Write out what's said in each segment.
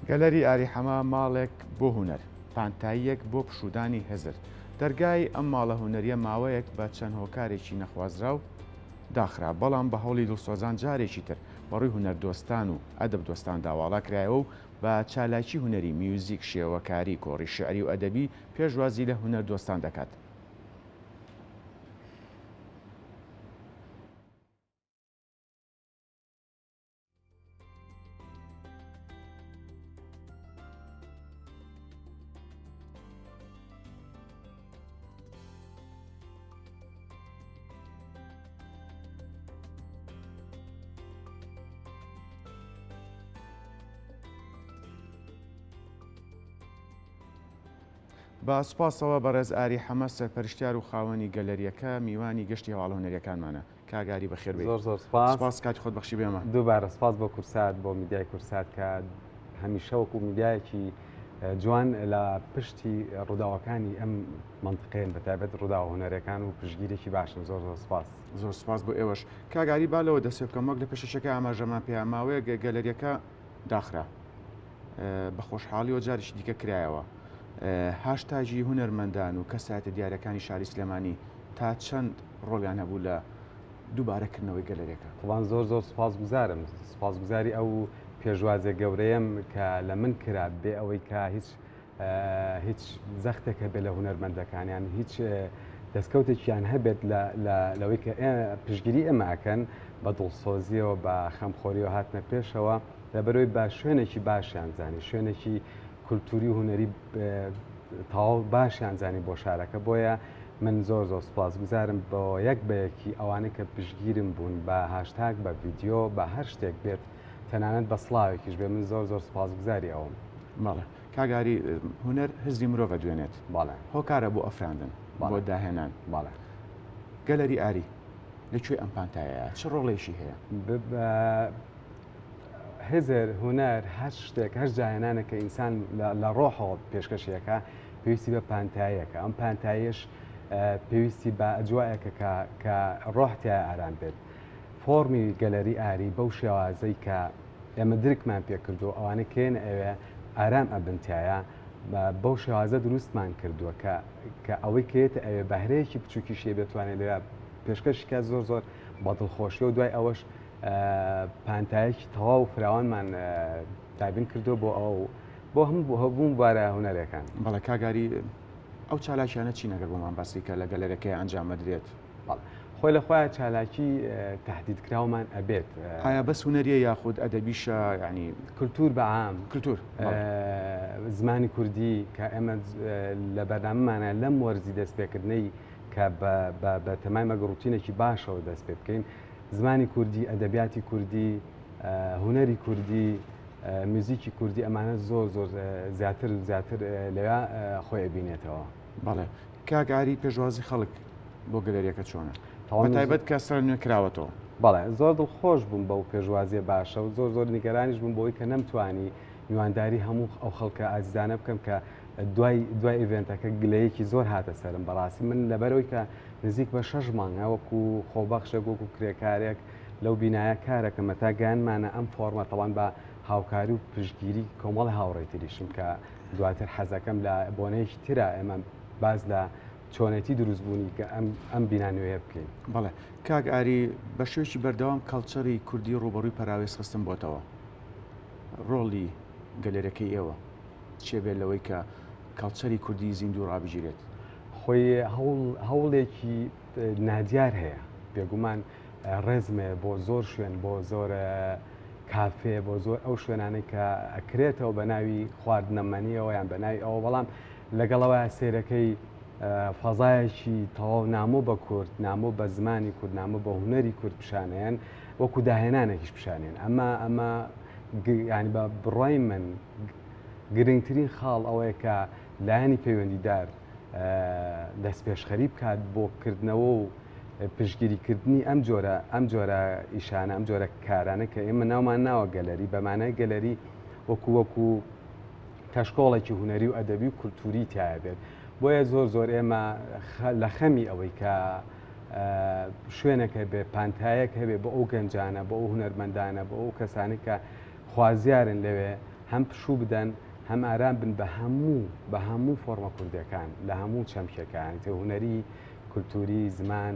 گەلەری ئاری حەمە ماڵێک بۆ هونەر، پانتاییەک بۆ پشوودانی هزر. دەرگای ئەم ماڵە هونەرییە ماوەیەک بە چەند هۆکارێکی نەخوازراو داخرا، بەڵام بە هەوڵی دڵسۆزان جارێکی تر بە ڕووی هونەردۆستان و ئەدەبدۆستاندا واڵا کرایەوە و بە چالاکی هونەری، میوزیک، شێوەکاری، کۆڕی شیعری و ئەدەبی پێشوازی لە هونەردۆستان دەکات. بە سوپاسەوە بەڕێز ئاری حەمە سەرپەرشتیار و خاوەنی گەلەریەکە میوانی گەشتی هەواڵە هونەریەکانمانە. کاک ئاری بەخێر بێی. زۆر زۆر سپاس. سپاس کاتی خۆت بەخشی بێمە. دووبارە سپاس بۆ کورسات بۆ میدیای کورسات کە هەمیشە وەکو میدیایەکی جوان لە پشتی ڕووداوەکانی ئەم مەنتقەیەن بە تایبەت ڕووداوە هونەرەکان و پشتگیرێکی باشن زۆر زۆر سپاس. زۆر سپاس بۆ ئێوەش. کاک ئاری با لەوە دەست پێ بکەم وەک لە پێشەکیەکە ئاماژەمان پێیا ماوەیەک گەلەریەکە داخرا بە خۆشحاڵیەوە جارێکی دیکە کرایەوە هاشتاگی هونەرمەندان و کەسایەتە دیارەکانی شاری سلێمانی تا چەند ڕۆڵیان هەبوو لە دووبارە کردنەوەی گەلەریەکە؟ تەبان زۆر زۆر سوپاسگوزارم، سوپاسگوزاری ئەو پێشوازیە گەورەیەم کە لە من کرا بێ ئەوەی کە هیچ هیچ زەختێک هەبێت لە هونەرمەندەکان یان هیچ دەستکەوتێکیان هەبێت لەوەی کە پشتگیری ئێمە ئەکەن بە دڵسۆزیەوە بە خەمخۆریەوە هاتنە پێشەوە لەبەرەوەی بە شوێنێکی باشیان زانی شوێنێکی کولتوری و هونەری تەواو باشیان زانی بۆ شارەکە بۆیە من زۆر زۆر سوپاسگوزارم بۆ یەک بە یەکی ئەوانەی کە پشتگیرم بوون بە هاشتاگ بە ڤیدیۆ بە هەر شتێک بێت تەنانەت بە سڵاوێکیش بێ من زۆر زۆر سوپاسگوزاری ئەوم. بەڵێ کاک ئاری هونەر هزری مرۆڤ ئەدوێنێت بەڵێ. هۆکارە بۆ ئەفراندن بۆ داهێنان. بەڵێ. گەلەری ئاری لە کوێی ئەم پانتایەیە؟ چ ڕۆڵێکی هەیە؟ هزر، هونەر، هەر شتێک، هەر داهێنانێک کە ئینسان لە ڕۆحەوە پێشکەشی ئەکا، پێویستی بە پانتاییەکە. ئەم پانتاییەش پێویستی بە ئەجوایەکە کە کە ڕۆح تیایا ئارام بێت. فۆڕمی گەلەری ئاری بەو شێوازەی کە ئێمە درکمان پێ کردووە، ئەوانەی کە یەنە ئەوێ ئارام ئەبن تیایا، بەو شێوازە دروستمان کردووە کە کە ئەوەی کە یەتە ئەوێ بەهرەیەکی بچووکیشی هەبێ توانێ لەوێ پێشکەشی کات زۆر زۆر بە دڵخۆشیەوە دوای ئەوەش پانتایەکی تەواو فراوانمان دابین کردو بۆ ئەو بۆ هەموو هەبوون بوارە هونەرەکان. بەڵێ کاک ئاری ئەو چالاکیانە چین ئەگەر بۆمان باسی کە لە گەلەرەکەی ئەنجام ئەدرێت؟ بەڵێ خۆی لە خۆیان چالاکی تهدید کراومان ئەبێت. ئایا بەس هونەریە یاخود ئەدەبیشە یعنی؟ کلتور بە عام. کلتور زمانی کوردی کە ئێمە لە بەرنامەمانە لەم وەرزی دەستپێکردنەی کە بە تەمای مەگە ڕوتینێکی باشەوە دەست پێ بکەین زمانی کوردی، ئەدەبیاتی کوردی، هونەری کوردی، میوزیکی کوردی ئەمانە زۆر زۆر زیاتر و زیاتر لەوێ خۆی ئەبینێتەوە. بەڵێ کاک ئاری پێشوازی خەڵک بۆ گەلەریەکە چۆنە؟ بە تایبەت کە سەر نوێ کراوەتەوە. بەڵێ زۆر دڵخۆش بووم بەو پێشوازیە باشە و زۆر زۆر نیگەرانیش بووم بەوەی کە نەمتوانی میوانداری هەموو ئەو خەڵکە ئازیزانە بکەم کە دوای دوای ئیڤێنتەکە گلەیەکی زۆر هاتە سەرم بەڕاستی من لەبەرەوەی کە نزیک بە شەش مانگە وەکو خۆبەخشێک وەکو کرێکارێک لەو بینایە کارەکەمە تا گەیانمانە ئەم فۆرمە تەوان بە هاوکاری و پشتگیری کۆمەڵی هاوڕێی تریشم کە دواتر حەزەکەم لە بۆنەیەکی ترا ئێمە باس لە چۆنێتی دروستبوونی کە ئەم ئەم بینا نوێیە بکەین. بەڵێ کاک ئاری بە شێوەیەکی بەردەوام کەڵچەری کوردی ڕووبەڕووی پەراوێز خستن بۆتەوە ڕۆڵی گەلەرەکەی ئێوە چیە بێت لەوەی کە کەڵچەری کوردی زیندوو ڕابگیرێت؟ خۆی هەوڵێکی نادیار هەیە بێگومان ڕێزم هەیە بۆ زۆر شوێن بۆ زۆر کافێ بۆ زۆر ئەو شوێنانەی کە ئەکرێتەوە بە ناوی خواردنەمەنیەوە یان بە ناوی ئەوە بەڵام لەگەڵەوە سێرەکەی فەزایەکی تەواو نامۆ بە کورد نامۆ بە زمانی کورد نامۆ بە هونەری کورد پیشانیان وەکو داهێنانێکیش پیشانێن ئەمە ئەمە ینی بە بڕای من گرنگترین خاڵ ئەوەیە کە لایەنی پەیوەندیدار دەستپێشخەری بکات بۆ کردنەوە و پشتگیریکردنی ئەم جۆرە ئەم جۆرە ئیشانە ئەم جۆرە کارانە کە ئێمە ناومان ناوە گەلەری بە مانای گەلەری وەکو وەکو کەشکۆڵێکی هونەری و ئەدەبی و کولتوری تایە بێت بۆیە زۆر زۆر ئێمە لە خەمی ئەوەی کە شوێنێک هەبێ پانتایەک هەبێ بۆ ئەو گەنجانە بۆ ئەو هونەرمەندانە بۆ ئەو کەسانی کە خوازیارن لەوێ. هەم پشوو بدەن هەم ئارام بن بە هەموو بە هەموو فۆرمە کوردیەکان لە هەموو چەمکێکان تێ هونەری کولتوری زمان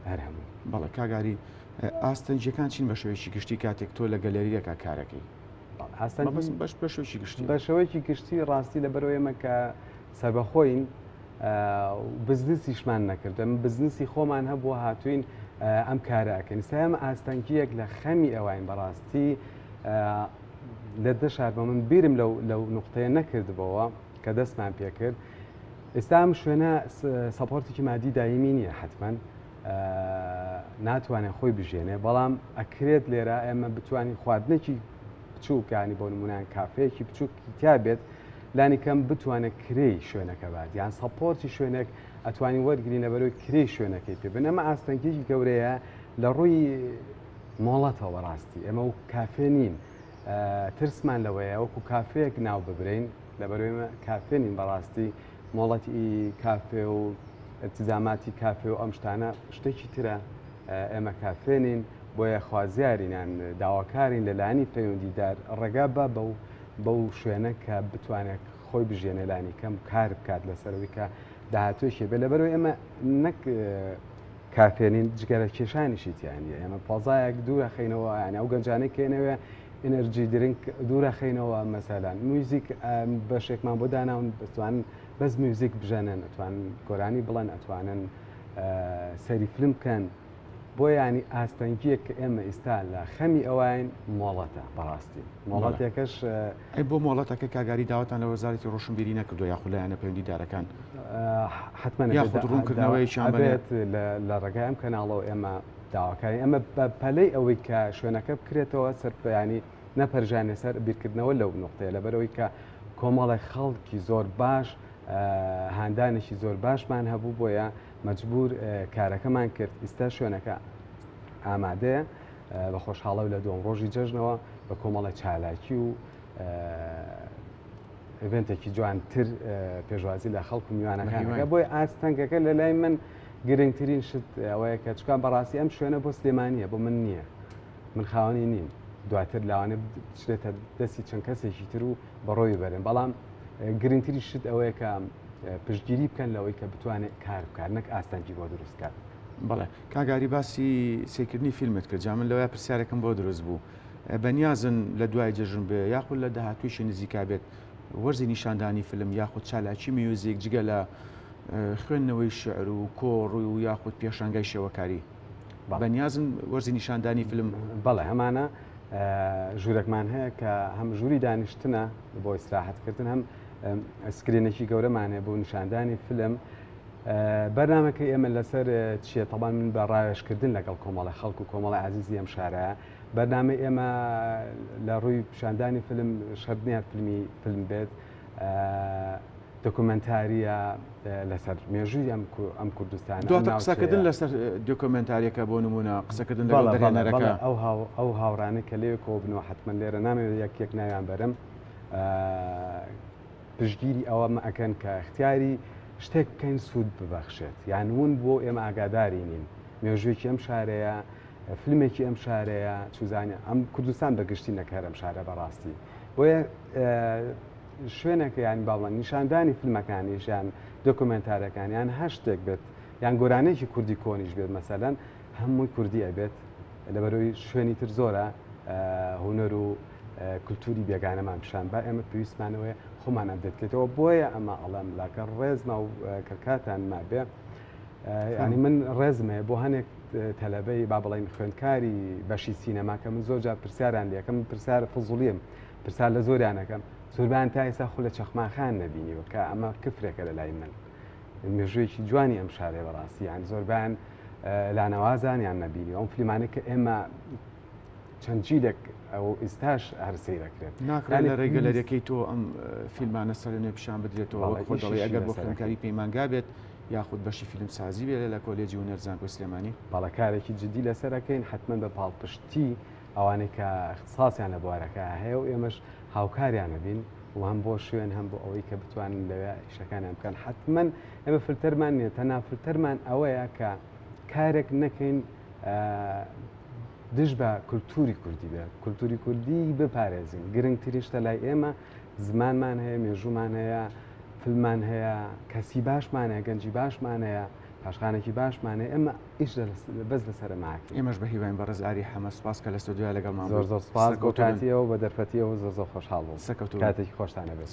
هەر هەمووی. بەڵێ کاک ئاری ئاستەنگیەکان چین بە شێوەیەکی گشتی کاتێک تۆ لە گەلەریەکە کارەکەی؟ ئاستەنگی بەش بە شێوەیەکی گشتی. بە شێوەیەکی گشتی ڕاستی لەبەرئەوەی ئێمە کە سەربەخۆین بزنسیشمان نەکرد ئەمە بزنسی خۆمان هەبووە هاتوین ئەم کارە ئەکەین سا ئێمە ئاستەنگیەک لە خەمی ئەوین بەڕاستی لە دەشارمە من بیرم لەو لەو نقطەیە نەکردبەوە کە دەستمان پێکرد ئێستا ئەم شوێنە support ێکی مادی دایمی نییە حتمما ناتوانێت خۆی بژێنێ بەڵام ئەکرێت لێرە ئێمە بتوانین خواردنێکی بچووکانی بۆ نمونان کافەیەکی بچووکی تیا بێت لانی کەم بتوانێت کرێی شوێنەکە بات یان support ی شوێنێک ئەتوانین وەرگین لەبەرەوەی کرێی شوێنەکەی پێ بن ئەمە ئاستەنگێکی گەورەیە لە ڕووی مۆڵەتەوە بەڕاستی ئێمە و کافێ نین ترسمان لەوەیە وەکو کافەیەک ناو ببرین لەبەرەوەی ئێمە کافێ نین بەڕاستی مۆڵەتی کافێ و التزاماتی کافێ و ئەم شتانە شتێکی ترە ئێمە کافێ نین بۆیە خوازیارین یان داواکارین لەلایەنی پەیوەندیدار ڕێگا بە بەو بەو شوێنە کە بتوانێت خۆی بژێنێ لانی کەم کار بکات لەسەرەوەی کە داهاتوێکی بێ لەبەرەوەی ئێمە نەک کافێنین جگەرە کێشانیشی تیا نیە ئێمە فەزایەک دوورە خەینەوە یان ئەو گەنجانەی کێنەوێ energy drink دوورە خەینەوە مەسەلەن میوزیک بەشێکمان بۆ داناون بتوانن بەس میوزیک بژەنن ئەتوان گۆرانی بڵێن ئەتوانن سەیری فلم بکەن بۆ ینی ئاستەنگیەک کە ئێمە ئیستا لە خەمی ئەوین مۆڵەتە بەڕاستی مۆڵەتێکەش ئەی بۆ مۆڵەتەکە کاگاری داواتان لە وەزارەتی ڕۆشنبیری نەکردووە یاخود لایەنە پەیوەندیدارەکان؟ حتمما یاخود ڕوونکردنەوەیەکیان بێت لە ڕێگای ئەم کەناڵەوە ئێمە داواکاری ئەمە بە پەلەی ئەوەی کە شوێنەکە بکرێتەوە سەرپیانی نەپەرژانە سەر بیرکردنەوە لەو نقطەیە لەبەرەوەی کە کۆمەڵێک خەڵکی زۆر باش هاندانێکی زۆر باشمان هەبوو بۆیە مەجبور کارەکەمان کرد ئیستا شوێنەکە ئامادەیە بە خۆشحاڵەو لە دووەم ڕۆژی جەژنەوە بە کۆمەڵە چالاکی و event ێکی جوانتر پێشوازی لە خەڵک و میوانەکانەکە بۆی ئاستەنگەکە لە لای من گرنگترین شت ئەوەیە کە چکان بەڕاستی ئەم شوێنە بۆ سلێمانیە بۆ من نییە من خاوەنی نیم دواتر لاوانێ بچێتە دەستی چەند کەسێکی تر و بەڕۆی بەرن بەڵام گرنگترین شت ئەوەیە کە پشتگیری بکەن لەوەی کە بتوانێت کار بکات نەک ئاستەنگی بۆ دروست کات. بەڵێ کاک ئاری باسی سەیرکردنی فیلمت کرد جا من لەوەیا پرسیارێکم بۆ دروست بوو بەنیازن لە دوای جەژن بێ یاخود لە داهاتوویشی نزیکا بێت وەرزی نیشاندانی فیلم یاخود چالاکی میوزیک جگە لە خوێندنەوەی شعر و کۆڕ و یاخود پێشانگای شێوەکاری بەنیازن وەرزی نیشاندانی فیلم؟ بەڵێ هەمانە ژوورێکمان هەیە کە هەم ژووری دانیشتنە بۆ ئیسراحەتکردن هەم screen ێکی گەورەمان هەیە بۆ نیشاندانی فیلم بەرنامەکەی ئێمە لەسەر چییە تەبان من بە ڕاوێژکردن لەگەڵ کۆمەڵی خەڵک و کۆمەڵی عزیزی ئەم شارە بەرنامەی ئێمە لە ڕووی پیشاندانی فیلم شەرت نییە فیلمی فیلم بێت دۆکۆمێنتاریە لەسەر مێژووی ئەم ئەم کوردستان دواتر قسەکردن لەسەر دۆکۆمێنتاریەکە بۆ نمونە قسەکردن لەگەڵ دەرهێنەرەکە ئەو هاو ئەو هاوڕانەی کە لەوێ کۆبنەوە حتمما لێرە نامەوێت یەک یەک ناویان بەرم پشتگیری ئەوە ئەکەن کە اختیاری شتێک بکەین سوود ببەخشێت یان ون بۆ ئێمە ئاگاداری نین مێژوویەکی ئەم شارەیە فیلمێکی ئەم شارەیە چوزانە ئەم کوردستان بەگشتی نەک هەر ئەم شارە بەڕاستی بۆیە شوێنێک یان با بڵێن نیشاندانی فیلمەکانیش یان دۆکۆمێنتارەکان یان هەر شتێک بێت یان گۆرانێکی کوردی کۆنیش بێت مەسەلەن هەمووی کوردی ئەبێت لەبەرەوەی شوێنی تر زۆرە هونەر و کولتوری بێگانەمان پیشان با ئێمە پێویستمانەوەی خۆمان update کەیتەوە بۆیە ئەمە ئەڵێم لاکە ڕێزما و کەکاتان مابێ ینی من ڕێزم هەیە بۆ هەنێک تەلەبەی با بڵین خوێندکاری بەشی سینەما کە من زۆر جار پرسیاران لەکەم پرسیار فزوڵیم پرسیار لە زۆریانەکەم زۆربیان تا ئێستا خولە چەخماخان نەبینیوە کە ئەمە کفرێکە لە لای من مێژوویەکی جوانی ئەم شارەیە بەڕاستی یان زۆربیان لانەوازان یان نەبینی ئەم فلیمانە کە ئێمە چەند جیلێک ئەو ئیستاش هەر سەیرەکرێت ناکرێت لە ڕێی گەلەریەکەی تۆ ئەم فیلمانە سەر نوێ پیشان بدرێتەوە وەک خۆت دەڵێی ئەگەر بۆ خوێندکاری پەیمانگا بێت یاخود بەشی فیلمسازی بێت لە کۆلێجی هونەر زانکۆی سلێمانی. بەڵێ کارێکی جدی لەسەر ئەکەین حەتمەن بە پاڵپشتی ئەوانەی کە اختصاصیان لە بوارەکە هەیە و ئێمەش هاوکاریان ئەبین و هەم بۆ شوێن هەم بۆ ئەوەی کە بتوانن لەوێ ئیشەکانیان بکەن حەتمەن ئێمە فلتەرمان نییە تەنها فلتەرمان ئەوەیە کە کارێک نەکەین. دژ بە کولتوری کوردی بێ کولتوری کوردی بپارێزین گرنگترین شتە لای ئێمە زمانمان هەیە مێژوومان هەیە فیلممان هەیە کەسی باشمان هەیە گەنجی باشمان هەیە پاشخانێکی باشمان هەیە ئێمە ئیش بەس لەسەر ماکەین ئێمەش بە هیواین بەڕێز ئاری حەمە سوپاس کە لە ستۆدیۆ لەگەڵمان زۆر زۆر سوپاس بۆ کاتی ئێوە بە دەرفەتی ئێوە زۆر زۆر خۆشحاڵ بووم سەرکەوتوو بن. کاتێکی خۆشتان هەبێت.